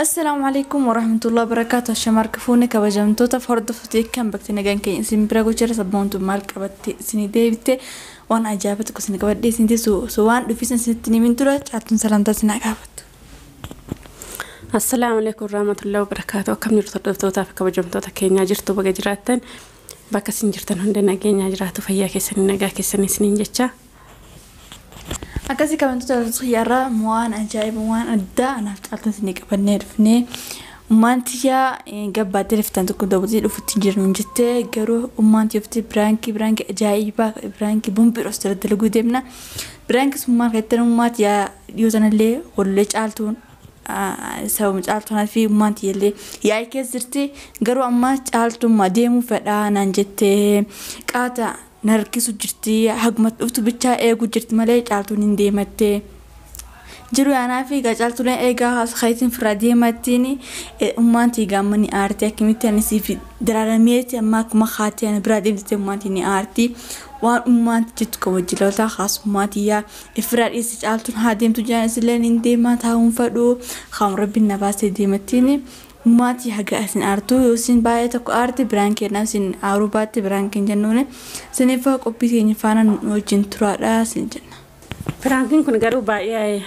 Assalaamu alaikum warahmatullahi wabarakatuh. Shamarka fuune kabajamtoota hordoftoota kan bakti nagaan keenya isin bira gochara sabboontu maal qabatte isin deebite waan ajaa'iba tokko isin qabadhe isin so waan dhufisan isinitti himin tura caaltuun salaamtaa isin gaafattu. Assalaamu alaikum warahmatullahi wabarakatuh. Akkam jirtu hordoftoota fi kabajamtoota keenyaa jirtu baga jiraattan bakka isin jirtan hunda nageenyaa jiraatu fayyaa keessanii nagaa keessanii isiniin jecha. Akkasii kabajamtoota xiyyaarraa waan ajaa'iba waan addaa anaaf caaltuun isin qabannee dhufnee ummaan tiyyaa gabbaatee riftan tokko dabalatee dhufutti hin jirnu jettee garuu ummaan tiyyoofti biraankii ajaa'ibaa biraankii bombiidhos jala dalaguu deemna. Biraankii summaan kan ittiin ummaa tiyyaa dhiyoo sanallee wallee caaltuun sababa caaltuun fi ummaan tiyyallee yaa'ii keessa jirti garuu amma caaltummaa deemuu fedhaa naan jettee qaata narkisu jirti haguma dhuftu bichaa eeguu jirti malee caaltuun hin deemattee. Jiru yaanaa fi caaltuun eegaa hayitiin firaa deemattiin ummaan tiyya gaamma ni aarti akkamitti ani siif daraarameeti amma akkuma haati ani biraa deemtee ummaan tiyya ni aarti waan ummaan jettu kabajjiloota haasummaa tiyyaa ifiraa dhiyeesse caaltuun haa deemtu jedhan isillee hin deemaa taa'uun fadhu haam rabbiin na baasee deemattiin ummaatii haga isin aartu yoo isin baay'ee tokko aarte biraan kennaa isin aaruu baatte biraan keenya jennuun isiniif qophii keenya faana wajjin turaadha isin jenna. Piraankiin kun garuu baay'ee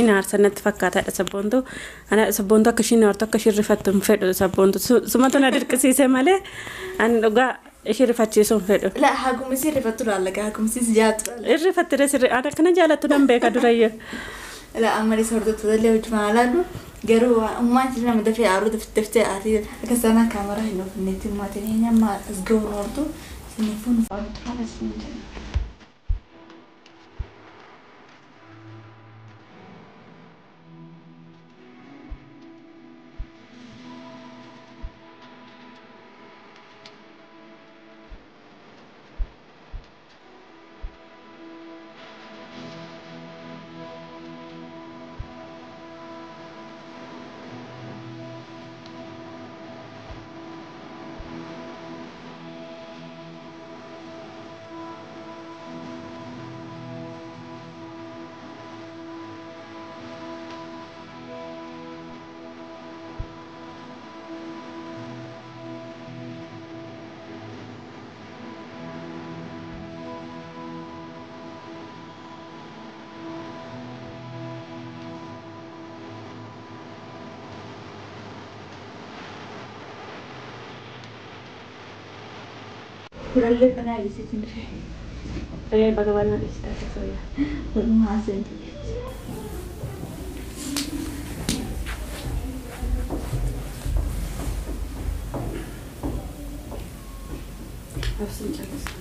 in aarsa natti fakkaataadha sabboontu. Ana sabboontu akka ishiin aartu akka ishiin rifattu hin fedhu sabboontu. Sumatu na dirqisiise malee ani dhugaa ishii rifachiisuu hin fedhu. La haguma isii rifattu laalla haguma isii jaatu laalla. Irrifattire sirri ana akkana jaalattu nan beeka durayyoo. La ammallee hordoftoota illee wajjin ilaallu garuu ummaan jira nama dafee aaruu daftee aarii akka sana kaameraa hin oofnetti ummaatiin hin amma as ga'uun ooltu isiniifuu nu faana turaa isin jenna. Kurallee banaa dhiisitiin dhufe. Ee baga banaa dhiistaa soya. Walumaa haasa'in. Absin callisu.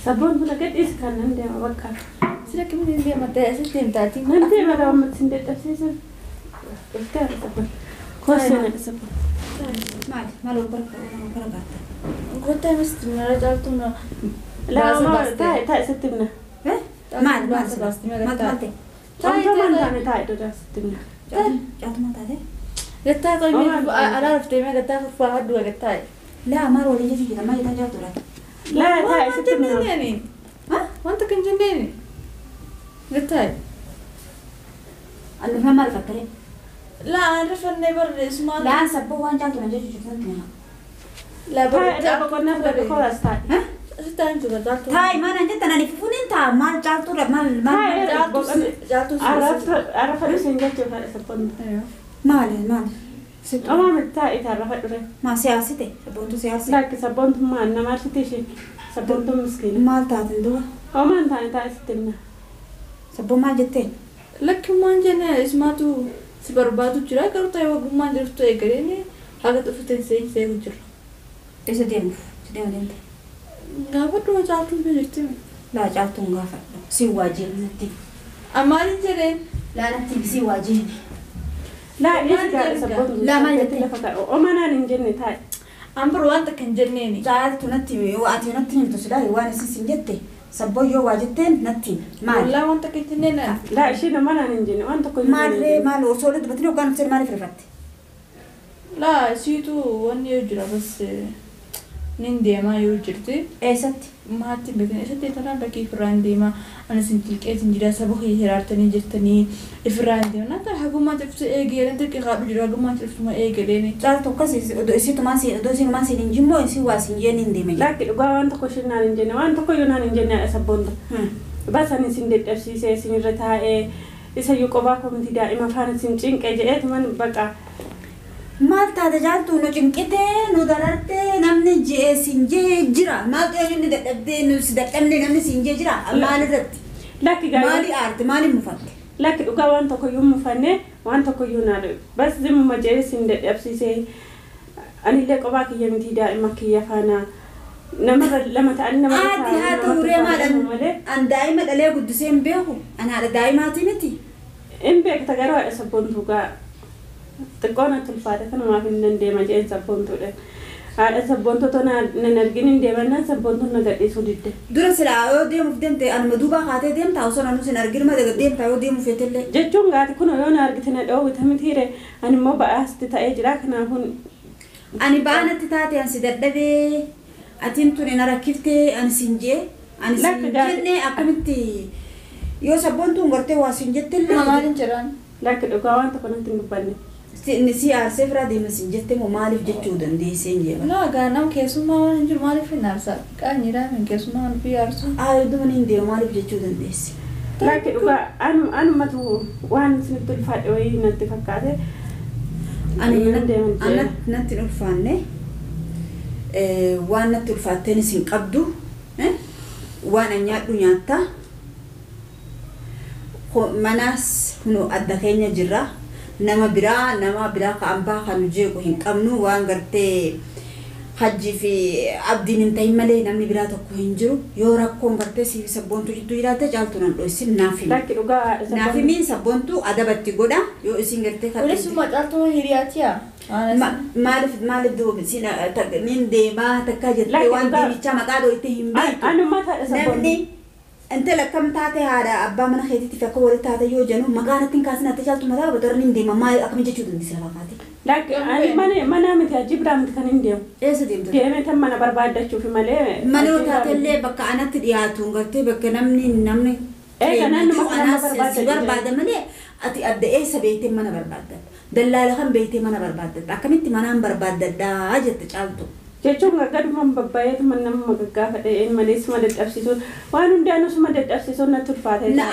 Sabboon kun gad dhiisi kan nan deema bakka. Sira akkamitti deemattee asitti deemtaatii? Nan deema gabaabumatti sin dadhabsiisan. Dhuftee haadha sabboon. Koosee haadha sabboon. Maali? Maal ol barbaadda? Kottaa misti nara caaltuun Laa taa'e taa'e sitti himna. Maal maal maal ta'e? Caaltuu maal taane taa'e dhodaa sitti himna. Caaltuu maal taate? Gattaa qoyimee alaa dhuftee mee gattaa furfaa hadduu gattaa. Laa maal walii jechuun jira maal jettan caaltuudha? Laa taa'e sitti himna. Wanta kan jenneeni. Gattaa. Allufna maal fakkaree? Laa an rifannee barre isumaan. Laa sabboo waan caaltuu na jechuun jirtu natti hima. Laa Taa'e dhaa boqonnaa fudhadhu koolaas taa'e. Sitti himtu caaltuu. Taa'i maal an jettan ani fufuun hin ta'a maal caaltuudha maal maal Caaltuu. Arrafadhu siin jechuuf haadha sabboon. Maali maali? Omaa miti taa'e arrafadhu re. Maa siyaasite sabboontu siyaasite. Lakki sabboontummaan nama arsite isheen sabboontuun miskiina. Maal taatin duba? Omaa hin taane taa'e sitti himna. Sabboon maal jetteen? Lakki ummaan jenne isumaatu si barbaadu jira garuu ta'e wagummaan jirtu eegaleen haga dhufuuteen seegu jira. Eessa deemuuf? Si deemu deemte? Gaafadhu caaltuun bee jirti. Laa caaltuun gaafadhu. Si waajjirri natti. Ammaan jedheen. Laa natti si waajjirri. Laa dhiisi gaadha sabboontu. Laa maal jettee? Lafa kaa'e omaa naan hin jenne taa'e. An bar waan takka hin jenneeni. Caaltu natti ati natti himtu silaa waan isin sin jette sabboon yoo waa jetteen natti himi. Maali? Wallaa waan takka hin jenneen. Laa ishiin omaa naan hin jenne waan tokko hin Maalree maal osoo walitti dubbatanii hoggaan dhufteen maaliif rifatte? Laa isiitu wanni yoo jira bas. Nin deemaa yoo jirti. Eessatti? Maatti hin beekne eessatti tanaan bakkee ifirraan deema. Ani isin tilqeetiin jira saba kiyya hiraartanii jirtanii ifirraan deema. Naan tana hagummaan ciftu eegalee dirqii haadhu jira hagummaan ciftuma eegaleeni. Caaltu akkas odoo isiitumaan siin odoo isiinumaan siin hin jimmoo isin waa siin jeen hin deema jira. Lakki dhugaa waan tokko isheen naan hin jenne waan tokko iyyuu naan hin jenne haadha sabboontu. Basan isin dadhabsiisee isin irra taa'ee isayyuu qophaa koo miti daa'ima faana isin cinqe jedheetuman baqa. Maal taate caaltu nu cinqitee nu darartee namni je'ee siin jee jira. Maaltu eenyuun dadhabdee nu si dadhabne namni siin jee jira maal irratti? Lakki gaarii. Maali aarte maali mufatte? Lakki dhugaa waan tokko iyyuu mufanne waan tokko iyyuu naan bas zimuma jedhee isin dadhabsiisee anillee qophaa kiyya miti daa'ima kiyya faana namarra lama ta'anii namarra Haati haa ta'u ree maal malee. An daa'ima dhalee guddisee hin beeku. An haadha daa'imaati miti. In beekta garuu haadha sabboontuu gaa xiqqoo natti ulfaate kanumaaf hin dandeema jedheen sabboontuudha. Haadha sabboontuu otoo nan argin hin deemannaan sabboontuun na gadhiisuu didde. Dura silaa yoo deemuuf deemte anuma duubaa kaatee deemta osoo nanu sin argin ma deemta yoo deemuuf feetellee. Jechuun gaati kun yoo na argite na dhoowwita mitiire ani immoo ba'aasti ta'ee jira kanaafuu. Ani ba'aa natti taate an si dadhabee atiin tuni na rakkiftee ani sin jee ani sin Lakki gaati. jenne akkamitti yoo sabboontuun gartee waa sin jettellee. Maaliin jedhaan? Lakki dhugaa waan tokko natti hin dubbanne. Si aarsee firaa deema sin jette moo maaliif jechuu dandeessee hin jeema. Naa gaa nama keessummaa waan hin jiru maaliif hin aarsa? Qaanyiidhaa hin keessummaa waan ofii aarsu. Haa idduma hin deemu maaliif jechuu dandeesse? Lakki dhugaa anumatu waan isinitti ulfaadhe wayii natti fakkaate. Ani Nan deeman jee. natti hin ulfaanne waan natti ulfaatteenis hin qabdu waan an nyaadhu nyaatta manas nu adda keenya jirra nama biraa ka ambaa kan nu jeequ hin qabnu waan gartee hajjii fi abdiin hin ta'in malee namni biraa tokko hin jiru yoo rakkoon gartee siif sabboontu jidduu jiraatte caaltu nan dho'isin naaf himi. Lakki dhugaa Naaf himiin sabboontu adabatti godha yoo isin gartee Kunis caaltuu hiriyaatiyaa? Maaliif duuba sin nin deemaa takka jettee Lakki waan dhugaa. deemichaa maqaa dhooyte hin beektu. Anumatu haadha sabboontu. Namni intala akkam taate haadha abbaa mana keetiitiif akka walitti taate yoo jennu maqaa natti hin kaasin ati caaltu mataa badarni hin deema maal akkam jechuu dandeessa lafa kaate. Lakki ani mana miti hajji biraa miti kan hin deemu. Eessa deemtu? Deemee tan mana barbaaddachuufi malee. Mana yoo taatellee bakka anatti dhiyaatu gartee bakka namni Eega naannuma kana anaas barbaadda si barbaada malee ati adda eessa beektee mana barbaaddatta? Dallaala kan beektee mana barbaaddatta? Akkamitti manaan barbaaddadhaa jette caaltu? Jechuun gaduma babbayeetuma nama gaggaafadhe malee suma dadhabsiisuun waan hundaanuu suma dadhabsiisuun natti ulfaate. Na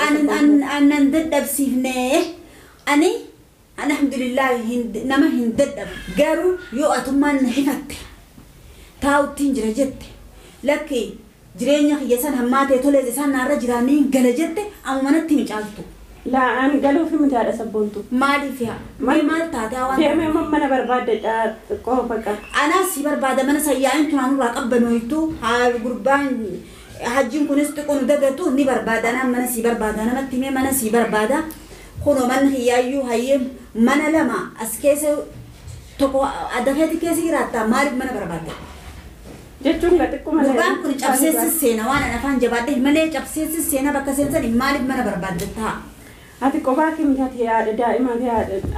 anan dadhabsiifne ani alhamdulillah nama hin dadhabu garuu yoo atummaan na hifatte taa'uttiin jira jette lakki jireenya kiyya san hammaa ta'e tolee isaan naarra jiraanii gala jette amma manatti hin caaltu. Laa ani galuufi miti haadha sabboontu. Maaliif yaa? Maal taate waan Deemee mana barbaaddadhaa xiqqoo bakka. Anaas si barbaada mana sayyaa'in tunaan irraa qabbanooytu haa gurbaan hajjiin kunis xiqqoo nu dagatu ni barbaada anaan mana si barbaada namatti himee mana si barbaada kunoo manni hiyyaayyuu hayyee mana lama as keessa tokko adda keeti keessa jiraatta maaliif mana barbaadda? Jechuun gaa xiqqoo mana. Gurbaan kun cabseessi seena waan an afaan jabaadhe malee cabseessi seena bakka seensan maaliif mana barbaadda? Ati kophaa kee miti ati haadha daa'imaati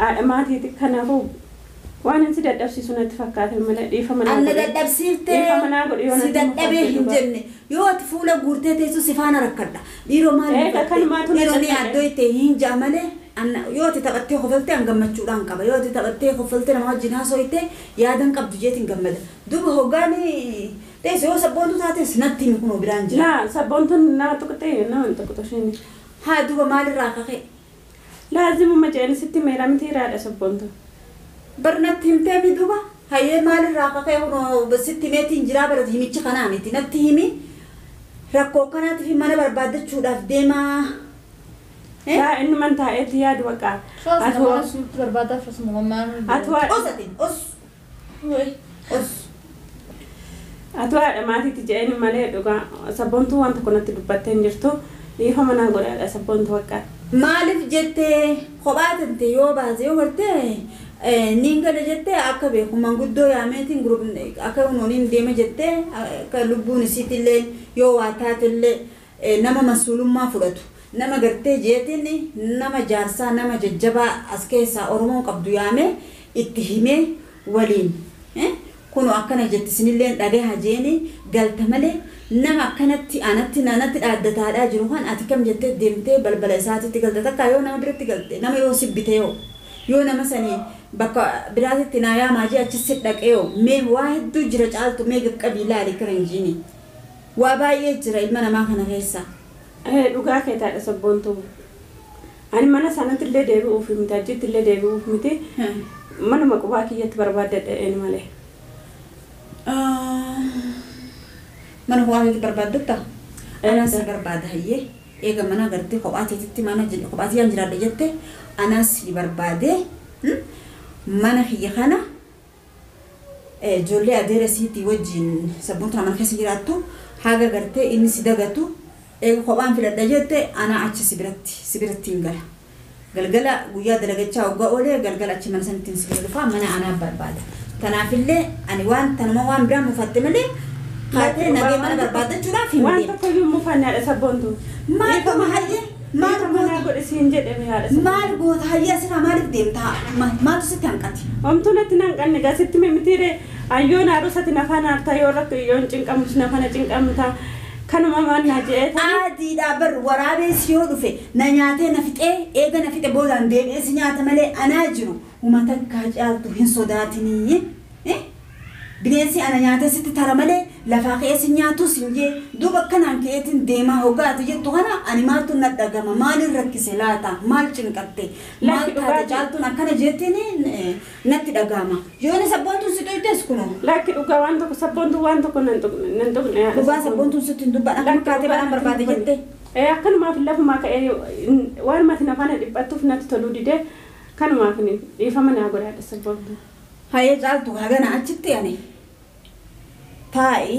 haadha maatiiti kanaafuu waan inni si dadhabsiisu natti fakkaate malee dhiifama naa Anna godhi. dadhabsiiftee Dhiifama naa godhi yoo si natti dadhabee mufatte hin dhugaa. jenne yoo ati fuula guurtee teessu si faana rakkadha dhiiroo maal Eega kanumaatu na dhiiroo ni dadhabe. yaaddoo itti hin ja'a malee yoo ati taphattee kofalte an gammachuudhaan qaba yoo ati taphattee kofalte nama wajjin haasooyte yaadan qabdu jeetiin gammada duuba hoggaan teessu yoo sabboontu taates natti himi kunoo biraan jira. Laa sabboontuun nama tuqxee nama hin tuqxu isheen. Haa duuba maalirraa kaka'e? Laazimuma jedhani sitti meera miti haadha sabboontu. Bar natti himtee mi duuba hayyee maalirraa kaka'e kunoo sitti himeetiin jiraa barate himichi kanaa miti natti himi rakkoo kanaatiif mana barbaaddachuudhaaf deemaa. Eh? Laa inni man taa'eetti yaadu baqa. خلاص nama suutu barbaadaaf asuma maal. Ati haadha Os atiin os os. Ati haadha maatiitti jedhani malee dhugaa sabboontuu waan tokko natti dubbattee hin jirtu dhiifama naa godhi haadha sabboontu baqa. Maaliif jettee kophaa tante yoo baase yoo gartee niin gala jettee akka beeku manguddoo yaameetiin akka nuuniin deema jettee akka lubbuun isiitillee yoo waa taatellee nama masuulummaa fudhatu nama gartee jeetiin nama jaarsaa nama jajjabaa as keessaa Oromoon qabdu yaamee itti himee waliin Kun akkana jetti isinillee dhagee hajeeni galta malee nama akkanatti anatti nanatti dhaaddataadhaa jiru kan ati kam jettee deemtee balbala isaatitti galte takka yoo nama biratti galte nama yoo sibbite yoo nama sanii bakka biraatitti naa yaamaa jee achi si dhaqee yoo mee waa hedduu jira caaltu mee qaqqabii ilaali kana hin jiini waa baay'ee jira ilma namaa kana keessa. Dhugaa kee taadha sabboontuu. Ani mana sanatti illee deebi'uuf miti achitti illee deebi'uuf miti manuma qubaa kiyyatti barbaaddadha malee. Mana kophaa keetti barbaaddatta? Anas si barbaada hayyee eega mana gartee kophaa keetitti mana kophaa kiyyaan jiraadha jette anas si barbaade mana kiyya kana ijoollee adeera isiitii wajjin sabboontuu mana keessa jiraattu haga gartee inni si dagatu eega kophaan filadha jette ana achi si biratti hin gala. Galgala guyyaa dalagachaa waggaa oolee galgala achi mana sanittiin si bira dhufaa mana anaa barbaada. Kanaafillee ani waan tanuma waan biraa mufatte malee kaatee nagee mana barbaaddachuudhaaf hin Waan deemne. tokko iyyuu mufanne haadha sabboontuu. Maal goota hayyee? Maal Dhiifama naa goota? godhe siin jedhame haadha sabboontuu. Maal goota hayyee asirraa maaliif deemta? Maaltu sitti hanqate? Homtuu natti nan qanne gasitti mimitiire ayyoon haadhosati nafaan aartaa yoo rakko yoon cinqamus nafana cinqamta kanuma mannaa jedhee tani. Adiidhaa bar waraabees yoo dhufe na nyaatee na fixee eega na fixe boodaan deebi'ee si nyaata malee anaa jiru uummata akka caaltu hin sodaatinii. Bineensi ana nyaatee sitti tara malee lafaa ka'ee si nyaatus hin jee duuba akkanaan ka'eetiin deemaa hoggaatu jettu kana ani maaltu na dhagama maaliin rakkise laata maal cinqatte maal Lakki taate dhugaatii. caaltuun akkana jettiin natti dhagama. Yooni sabboontuun si tuytes kunoo. Lakki dhugaa waan tokko sabboontuu waan tokko nan tuqne nan tuqne haadha Dhugaa sabboontuu. sabboontuun sitti hin dubban akkuma kaatee balaan barbaade jette. Akkanumaaf lafumaa ka'ee waan mati nafana dhiphattuuf natti toluu didee kanumaaf dhiifama naa godhe haadha sabboontuu. Hayyee caaltu hagana achitti ani taa'i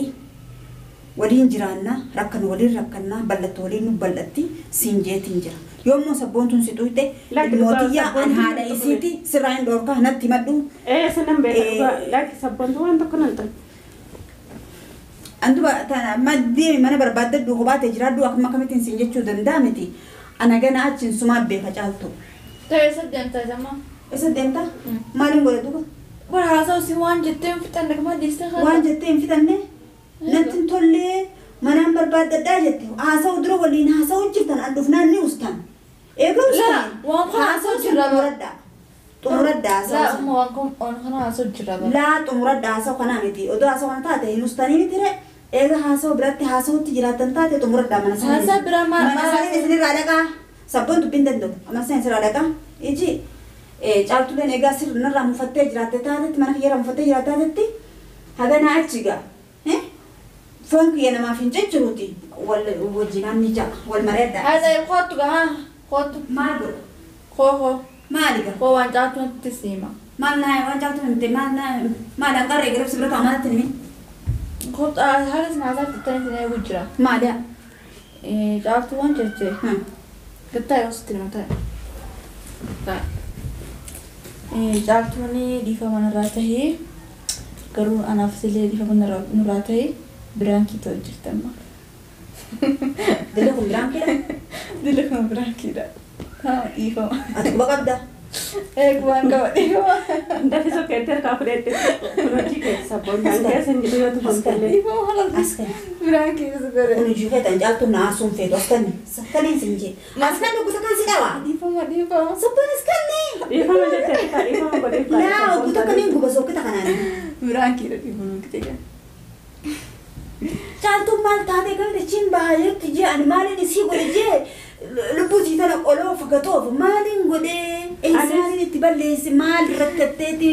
waliin jiraanna rakkan waliin rakkanna bal'attu waliin nu bal'atti siin jeetiin jira. Yommuu sabboontuun si tuyte Lakki dhugaa mootiyyaa an sabboontuun haadha hin tuqne. isiiti sirraa hin dhoorkaa natti himadhu. Sanan beeka dhugaa lakki sabboontuu waan tokko nan tuqne. An duba tana amma deemi mana barbaaddadhu kophaatee jiraadhu akkuma akkamittiin siin jechuu danda'a miti. Ana gana achiin sumaa beeka caaltu. Ta'e isa deemtaa jama. Isa deemtaa? Maaliin godhe duuba? Bara haasa'u si waan jettee hin fixanne kuma dhiistee Waan jettee hin fixanne natti hin tollee manaan barbaaddadhaa jette haasa'u dura waliin haasa'u jirtan an dhufnaan ni ustan. Eega ustan Laa, waan kana haasa'u haasa'u jirra bara. xumuradhaa. Xumuradhaa Laa, haasa'u. amma waan kun waan kana haasa'u jirra bara. Laa xumuradhaa haasa'u kanaa miti odoo haasa'u kana taate hin ustaanii miti ree. Eega haasa'u biratti haasa'utti jiraattan taate xumuradhaa mana isaanii. Haasaa biraa maal Mana isaanii isinirraa dhaqaa. Sabboon dubbiin danda'u. Mana isaanii isinirraa dhaqaa. Iji caaltuleen egaa sirnarraa mufattee jiraatte taatetti mana kiyyarraa mufattee jiraatte taatetti haganaa achi gaa. Foon kiyya namaaf hin jechuu wal wajjinaan ni ja'a wal mareedha. Haasa'e kootu gaa kootu Maal godha? koo koo Maali gaa? koo waan caaltu natti siima. Maal naa waan caaltu himte maal naa maal hanqarree garuu si bira taa'u manatti himi? Kootu haala isin haasaa fixattanii isin eegu jira. Maali yaa? Caaltu waan jette gattaa yoo sitti hima ta'e. Caaltuun dhiifama nurraa tahee garuu anaaf illee dhiifama nurraa tahee biraankii ta'u jirti amma. Dila kun biraankiidha? Dila kun biraankiidha. Haa dhiifama. Ati quba qabda? Eegumaan qaba dhiifama. Dafi sokkeetti harkaa fudhette kun hojii keessa sabboontaan keessa hin jiru yoo tufamtellee. Dhiifama haala As kana. biraankii isa godhe. Kun hojii feetan caaltuun na aasuun feetu as kanni. Sakkaniin sin jee. As kanni gosa kan si dhawa. Dhiifama dhiifama. Sabboon as kanni. Dhiifama jettee dhiifama godheef Laa ogguu tokko niin guba sokkita kanaan. Biraankiidha dhiifama kitee. Caaltuun maal taatee kan achiin bahaa jirti jee ani maaliin isii godhe jee lubbuu isii tana qoloof gatoof maaliin godhee eessaaniin itti balleessi maal rakkatteeti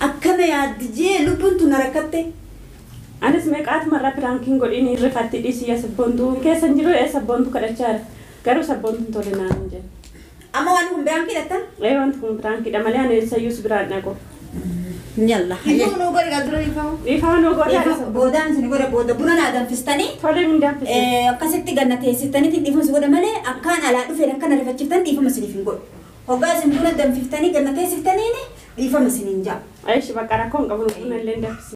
akkana yaaddi jee lubbuun tun na rakkatte. Anis meeqaatumarraa piraankiin godhiin rifatti dhiisii yaa sabboontuu keessa hin jiru ee sabboontuu kadhachaa jira. Garuu sabboontuun tole naan hin jenne. Amma waan kun biraankii dhattan? Wanti kun piraankiidha malee ani eessayyuus biraan dhaqu. Yalla. Dhiifama nuu godhe gaa dura dhiifama. Dhiifama nuu godhe haadha sabboontuu. Boodaan isin godhe booda buna naa danfistanii Tole mindaanfise. akkasitti ganna teessiftaniitiin dhiifama isin godhe malee akkaan alaa dhufeen akkana rifachiiftan dhiifama isiniif hin godhu. Hoggaa isin buna danfiftanii ganna teessiftaniin dhiifama isiniin ja'a. Aishi bakka rakkoon qabu buna illee danfise.